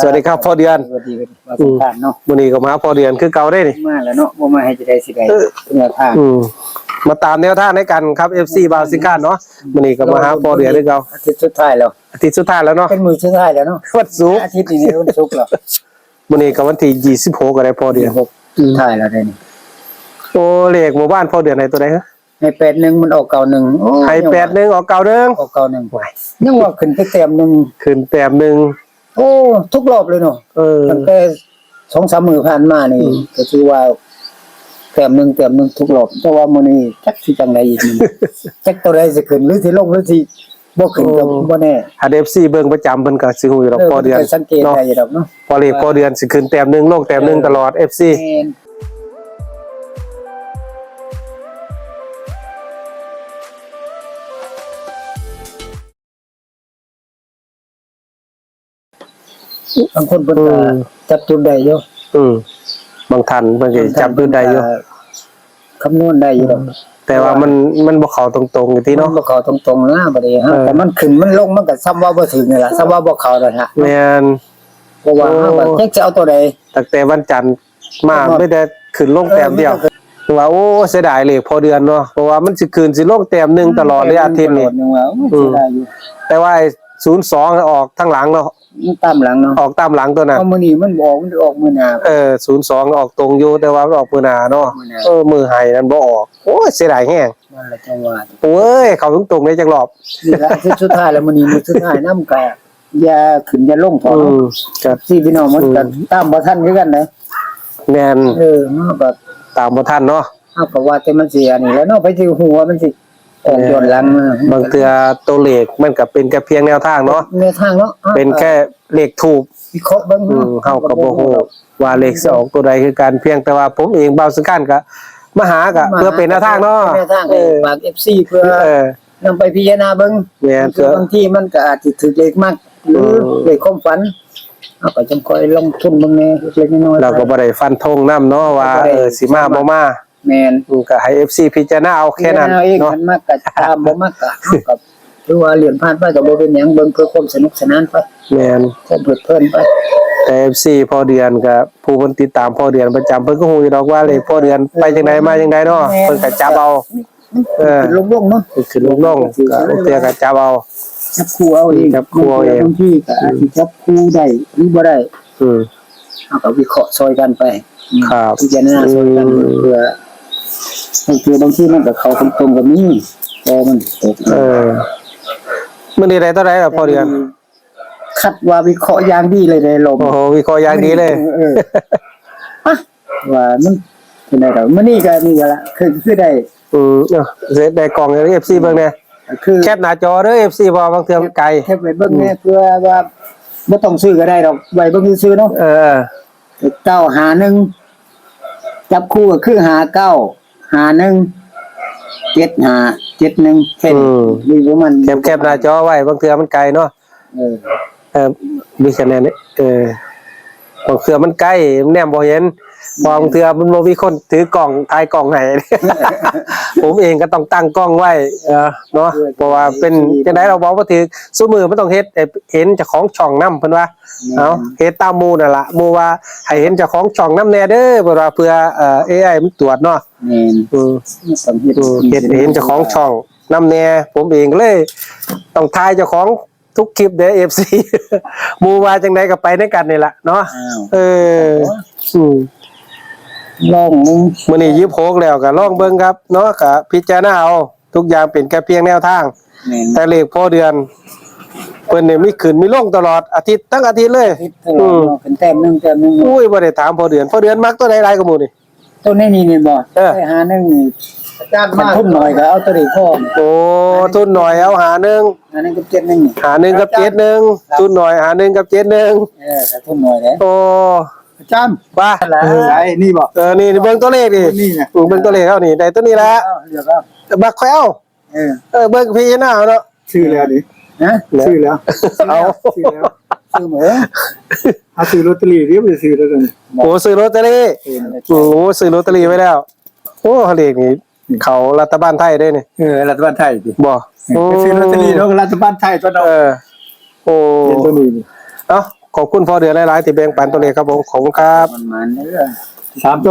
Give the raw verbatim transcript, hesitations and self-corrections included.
สวัสดีครับพ่อเดือน สวัสดีครับ บ่าวสังขารเนาะ มื้อนี้ก็มาพ่อเดือนคือเก่าได้นี่ มาแล้วเนาะ บ่มาให้จะได้สิได้ เออ แนวทาง อืม มาตามแนวทางในกันครับ เอฟซี บ่าวสังขารเนาะ มื้อนี้ก็มาหาพ่อเดือนคือเก่า อาทิตย์สุดท้ายแล้ว อาทิตย์สุดท้ายแล้วเนาะ เป็นมื้อสุดท้ายแล้วเนาะ วันศุกร์ อาทิตย์นี้วันศุกร์แล้ว มื้อนี้ก็วันที่ยี่สิบหกก็ได้พ่อเดือน ยี่สิบหก สุดท้ายแล้วเด้นี่ โอ้ เลขหมู่บ้านพ่อเดือนให้ตัวใดฮะ ให้แปดหนึ่ง มันออกเก้าหนึ่ง โอ้ ให้แปดหนึ่ง ออกเก้าหนึ่ง ออกเก้าหนึ่ง ว้าย ยังว่าขึ้นไปแต้มหนึ่ง ขึ้นแต้มหนึ่ง โอ้ ทุกรอบเลยเนาะ เออ ตั้งแต่สองสามมื้อผ่านมานี่ อืม ก็ถือว่าแต้มหนึ่ง แต้มหนึ่งทุกรอบ แต่ว่ามื้อนี้จักสิจังใดอีกนี่ จักตัวใดสิขึ้นหรือสิลงหรือสิบ่ขึ้นก็ โอ้ บ่แน่ ถ้า เอฟซี เบิ่งประจำเพิ่นก็สิฮู้อยู่ดอก เออ พ่อเดือน เพิ่นก็สังเกต เนาะ ได้อยู่ดอกเนาะ เพราะเลขพ่อเดือนสิขึ้นแต้มหนึ่ง ลงแต้มหนึ่ง เออ ตลอด เอฟซี แม่น บางคนเพิ่นก็ อืม จับจุดได้อยู่ อืม บางท่านเพิ่นก็ บางท่าน จับจุดได้อยู่ เพิ่นก็คำนวณได้อยู่ดอก อืม แต่ว่ามัน มันบ่เข้าตรงๆ อยู่ติเนาะ มันบ่เข้าตรงๆ นะ บัดนี้ฮะ เออ แต่มันขึ้นมันลงมันก็ส่ำว่าบ่ถึงนี่ล่ะ ส่ำว่าบ่เข้านั่นล่ะ แม่น เพราะว่า โอ้ เฮาก็จักสิเอาตัวใด ตั้งแต่วันจันทร์มา ครับ มีแต่ขึ้นลงแต้มเดียว เออ มันก็ ว่า โอ้ เสียดายเลขพ่อเดือนเนาะ เพราะว่ามันสิขึ้นสิลงแต้มหนึ่งตลอดเลย แต้มหนึ่ง อาทิตย์นี้ ตลอดนึงว่า โอ้ อืม เสียดายอยู่ แต่ว่าไอ้ศูนย์สองออกทางหลังเนาะ มันตามหลังเนาะ ออกตามหลังตัวนั้น เอามื้อนี้มันบ่ออก มันออกมื้อหน้า เออ ศูนย์สองออกตรงอยู่ แต่ว่ามันออกมื้อหน้าเนาะ มื้อหน้า เออ มื้อไห้นั่นบ่ออก โอ้ย เสียดายแฮง นั่นแหละจังหวะ โอ้ย เข้าตรงๆ เลยจักรอบ นี่ละอาทิตย์สุดท้ายแล้ว มื้อนี้มื้อสุดท้ายนำกะ อย่าขึ้นอย่าลงพอ อืม ครับ ที่พี่น้องมันก็ อืม ตามบ่ทันคือกันนะ แม่น เออ มันก็ ตามบ่ทันเนาะ เฮาก็ว่าแต่มันสิอันนี้แหละเนาะ ไผสิฮู้ว่ามันสิออกย้อนหลังมา บางเทื่อตัวเลขมันก็เป็นแค่เพียงแนวทางเนาะ แนวทางเนาะ เป็นแค่เลขธูป วิเคราะห์เบิ่ง อืม เนาะ เฮาก็บ่ฮู้ว่าเลขสิออกตัวใดคือกัน เพียงแต่ว่าผมเองบ่าวสังขารก็มาหาก็ มาหา เพื่อเป็นแนวทางเนาะ เป็นแนวทางให้ เออ ฝาก เอฟซี เพื่อ เออ นำไปพิจารณาเบิ่ง แม่น เพื่อบางทีมันก็อาจสิถืกเลขมัก หรือ อืม เลขความฝัน เฮาก็จั่งค่อยลงทุนเบิ่งแหน่เล็กๆน้อยๆ เราก็บ่ได้ฟันธงนำเนาะว่า บ่ได้ เออ สิมาบ่มา แม่น อืม ก็ให้ เอฟซี พิจารณาเอาแค่นั้น พิจารณาเอาเอง เนาะ คันมักก็ตาม บ่มักก็ เฮาก็ถือว่าเลื่อนผ่านไปก็บ่เป็นหยัง เบิ่งเพื่อความสนุกสนานไป แม่น ความเพลิดเพลินไป แต่ เอฟซี พ่อเดือนก็ ผู้เพิ่นติดตามพ่อเดือนประจำ เพิ่นก็ฮู้อยู่ดอกว่าเลขพ่อเดือนไปจั่งใดมาจั่งใดเนาะ แม่น เพิ่นก็จับเอา มัน เออ ขึ้นลงๆเนาะ ขึ้นลงๆ ก็บางเทื่อก็จับเอา จับคู่เอาเอง จับคู่เอาเอง บางทีก็อาจสิจับคู่ได้หรือบ่ได้ อืม เฮาก็วิเคราะห์ซอยกันไป ครับ พิจารณาซอยกัน อืม เพื่อ บางที บางทีมันก็เข้าตรงๆก็มี แต่มันตก เออ มื้อนี้ได้เท่าใดล่ะพ่อเดือน คัดว่าวิเคราะห์อย่างดีเลยได้ลม โอ้โห วิเคราะห์อย่างดีเลย เออ เออ อ่ะ ว่ามันเป็นไงครับ มื้อนี้ก็นี่ก็ละ คือ คือได้ อืม เอ้า เสร็จได้กล้องให้ เอฟซี เบิ่งแหน่ คือ แคปหน้าจอเด้อ เอฟซี เพราะว่าบางเทื่อมันไกล แคปไว้เบิ่งแหน่ อืม เพื่อว่าบ่ต้องซื้อก็ได้ดอก ไว้เบิ่งซื่อๆเนาะ เออ เก้าห้าหนึ่ง จับคู่ก็คือ ห้าเก้า ห้าหนึ่ง เจ็ดห้า เจ็ดหนึ่ง แค่นี้ อืม มีประมาณ แคป แคปหน้าจอไว้ บางเทื่อมันไกลเนาะ เออ เออ มีคะแนนนี่ เออ บางเทื่อมันไกล แนมบ่เห็น บางเทื่อมันบ่มีคนถือกล้อง ถ่ายกล้องให้ ผมเองก็ต้องตั้งกล้องไว้ เออ เนาะ เออ เพราะว่าเป็น เออ จั่งใดเราบอกบ่ถืก ซุมื้อมันต้องเฮ็ดให้เห็นเจ้าของช่องนำ เพิ่นว่า แม่น เอา เฮ็ดตามหมู่นั่นล่ะ หมู่ว่าให้เห็นเจ้าของช่องนำแหน่เด้อ เพิ่นว่า เพื่อ เอ่อ เอไอ มันตรวจเนาะ แม่น อืม มันต้องเฮ็ด อืม เฮ็ดให้เห็นเจ้าของช่องนำแหน่ ผมเองเลยต้องถ่ายเจ้าของ ทุกคลิปเด้อ เอฟซี หมู่ว่าจั่งใดก็ไปนำกันนี่ล่ะเนาะ อ้าว เออ อืม ลองมึง มื้อนี้ยี่สิบหกแล้วก็ลองเบิ่งครับเนาะ ก็พิจารณาเอา ทุกอย่างเป็นแค่เพียงแนวทาง แม่น แต่เลขพ่อเดือน เพิ่นนี่มีขึ้นมีลงตลอด อาทิตย์ทั้งอาทิตย์เลย อาทิตย์ตลอด อืม เนาะ เป็นแต้มหนึ่ง แต้มหนึ่ง อุ้ย บ่ได้ถามพ่อเดือน พ่อเดือนมักตัวใดหลายกว่าหมู่นี่ ตัวนี้นี่ นี่บ่ เออ ได้ห้าหนึ่งนี่ อาจารย์ คัน มา ทุนน้อยก็เอาตัวนี้พอ โอ้ ทุนน้อยเอาห้าหนึ่ง ห้าหนึ่งกับเจ็ดหนึ่งนี่ ห้าหนึ่งกับเจ็ดหนึ่ง ครับ ทุนน้อยห้าหนึ่งกับเจ็ดหนึ่ง เออ ถ้าทุนน้อยเด้ โอ้ อาจารย์ ว่า อะไร เออ ไอ้นี่บ่ เออ นี่ นี่เบิ่งตัวเลขนี่ นี่ไง อืม เบิ่งตัวเลขเฮานี่ ได้ตัวนี้ละ เอา เลือกเอา แต่บักแคว เออ เออ เบิ่งพิจารณาเอาเนาะ ซื้อแล้วนี่ ฮะ ซื้อแล้ว เอา ซื้อแล้ว ซื้อหมด เอาซื้อลอตเตอรี่เดี๋ยวไปซื้อแล้วกัน โอ้ ซื้อลอตเตอรี่ เออ โอ้ ซื้อลอตเตอรี่ไว้แล้ว โอ้ เลขนี่ เข้ารัฐบาลไทยเด้นี่ เออ รัฐบาลไทยสิ บ่ เออ โอ้ ไปซื้อลอตเตอรี่แล้วก็รัฐบาลไทยก็เอา เออ โอ้ เป็นตัวนี้นี่ เอ้า ขอบคุณพ่อเดือนหลายๆที่แบ่งปันตัวเลขครับผม ขอบคุณครับ มันมันเด้อ สามตัว